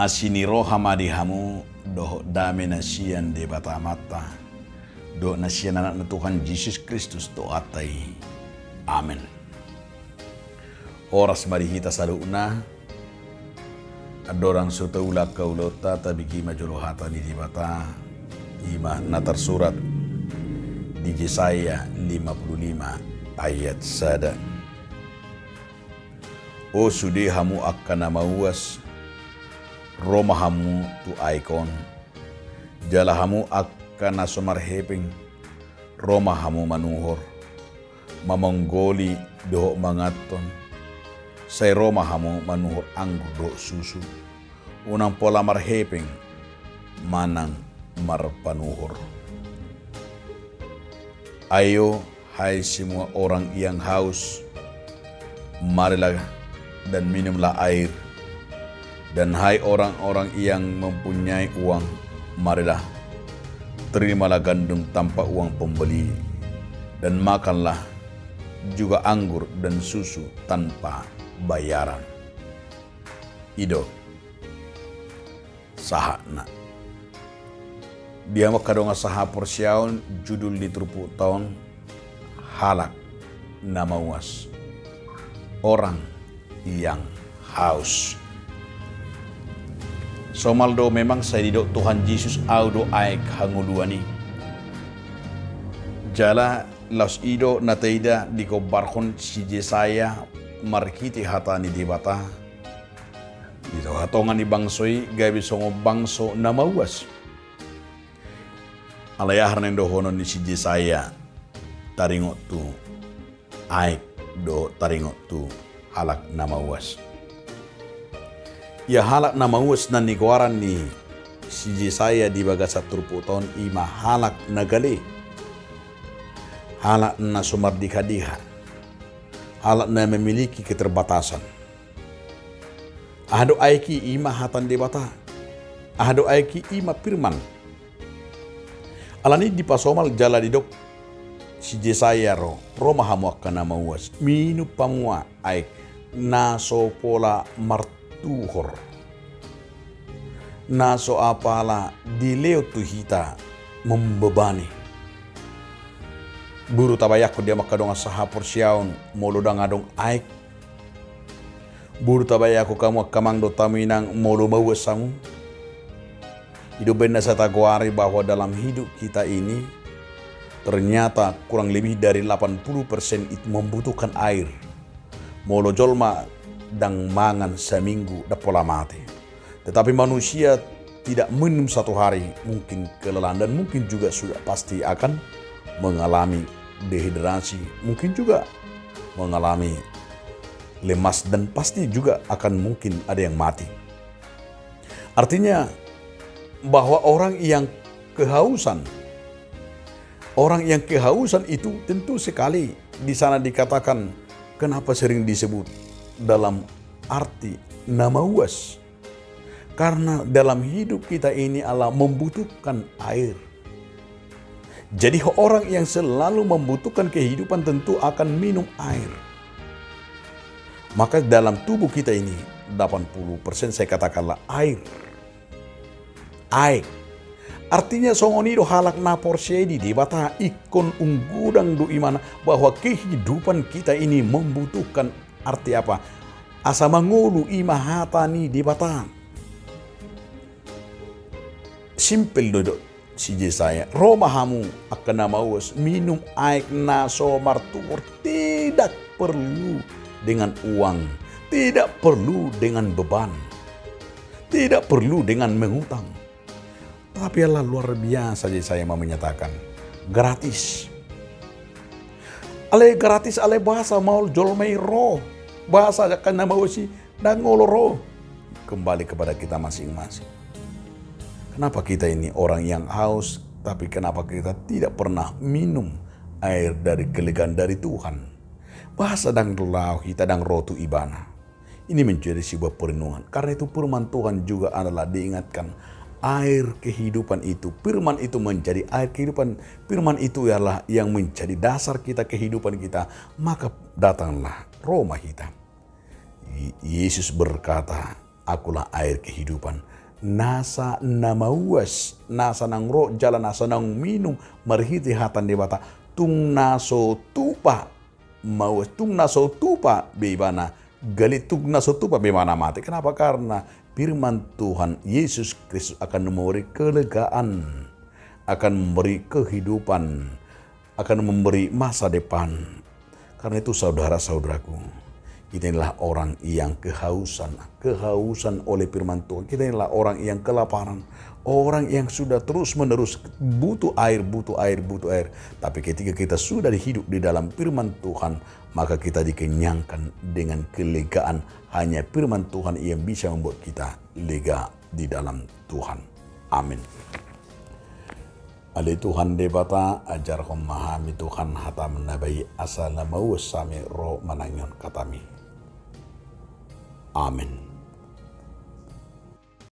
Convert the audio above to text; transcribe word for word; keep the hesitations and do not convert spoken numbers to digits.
Asi ni roha ma di hamu dohot dame na sian Debata Amanta dohot na sian Anakna Tuhan Jesus Kristus dohot hata i. Amen. Horas ma di hita saluhutna. Andorang so taula angka ulaonta, tabege ma jolo hata ni Debata, i ma na tarsurat di Jesaya lima puluh lima ayat sada. O sude hamu angka na mauas, ro ma hamu tu aek on. Jala hamu angka na so marhepeng, ro ma hamu manuhor, mamonggoli dohot manganhon. Sai ro ma hamu manuhor anggur dohot susu, unang pola marhepeng manang marpanuhor. Ayo, hai semua orang yang haus, marilah dan minumlah air. Dan hai orang-orang yang mempunyai uang, marilah, terimalah gandum tanpa uang pembeli, dan makanlah juga anggur dan susu tanpa bayaran. I do sahatna. Di hamu angka dongan sahaporseaon, judul ni turpukta on, halak na mauas, orang yang haus. Somal do memang sai didok Tuhan Jesus, Ahu do aek hangoluan i. Jala laos i do na taida digombarhon si Jesaya marhite hata ni Debata. Di tonga-tonga ni bangso i gabe songon bangso na mauas. Alai aha na nidohonon ni si Jesaya taringot tu aek dohot taringot tu halak na mauas? Ia halak na mauas na nigoaran ni si Jesaya di bagasan turpukta on i ma halak na gale, halak na so mardeha-deha, halak na memiliki keterbatasan. Aha do aek i? I ma hata ni Debata. Aha do aek i? I ma firman. Alani dipasomal jala didok si Jesaya ro, ro ma hamu angka na mauas, minum hamu aek na so pola martuhor, na so apala dilehon tu hita membebani. Boi do tabayangkon di hamu angka dongan sahaporseaon, molo ndang adong aek. Boi do tabayangkon hamu angka amang dohot hamu inang, molo mauas hamu. I do umbahen na sai tagoari bahwa dalam hidup kita ini ternyata kurang lebih dari delapan puluh persen itu membutuhkan air. Molo jolma ndang mangan saminggu, ndang pola mate. Tetapi manusia tidak minum satu hari, mungkin kelelahan dan mungkin juga sudah pasti akan mengalami dehidrasi, mungkin juga mengalami lemas, dan pasti juga akan mungkin ada yang mati. Artinya bahwa orang yang kehausan, orang yang kehausan itu tentu sekali di sana dikatakan, kenapa sering disebut dalam arti na mauas? Karena dalam hidup kita ini adalah membutuhkan air. Jadi orang yang selalu membutuhkan kehidupan tentu akan minum air. Maka dalam tubuh kita ini delapan puluh persen, saya katakanlah, air. Aek. Artinya songon i do halak na porsea di Debata, ingkon godang do imana bahwa kehidupan kita ini membutuhkan, arti apa? Asa mangolu, i ma hata ni Debata. Simpel do didok si Jesaya, ro ma hamu angka na mauas, minum aek na so martuhor, tidak perlu dengan uang, tidak perlu dengan beban, tidak perlu dengan mengutang. Tapi ala luar biasa Jesaya ma menyatakan, gratis. Alai gratis, alai boasa maol jolma i ro? Boasa angka na mauas i ndang olo ro? Kembali kepada kita masing-masing. Kenapa kita ini orang yang haus, tapi kenapa kita tidak pernah minum air dari kelegaan dari Tuhan? Boasa ndang laho hita, ndang ro tu Ibana? Ini menjadi sebuah perenungan. Karena itu firman Tuhan juga adalah diingatkan, air kehidupan itu, firman itu menjadi air kehidupan. Firman itu ialah yang menjadi dasar kita, kehidupan kita. Maka datanglah, ro ma hita. Yesus berkata, "Akulah air kehidupan. nasa na mauas, nasa naung ro jala nasa naung minum marhite hata ni Debata, tung na so tupa mauas, tung na so tupa be ibana gale, tung na so tupa be ibana mate. Kenapa? Karena firman Tuhan, Yesus Kristus akan memberi kelegaan, akan memberi kehidupan, akan memberi masa depan. Karena itu, saudara-saudaraku, kita inilah orang yang kehausan, kehausan oleh firman Tuhan. Kita inilah orang yang kelaparan, orang yang sudah terus-menerus butuh air, butuh air, butuh air. Tapi ketika kita sudah hidup di dalam firman Tuhan, maka kita dikenyangkan dengan kelegaan. Hanya firman Tuhan yang bisa membuat kita lega di dalam Tuhan. Amin. Ale Tuhan Debata, ajarhon ma hami Tuhan hataM na baik, asa na mauas hami ro manangihon hataMi. Amin.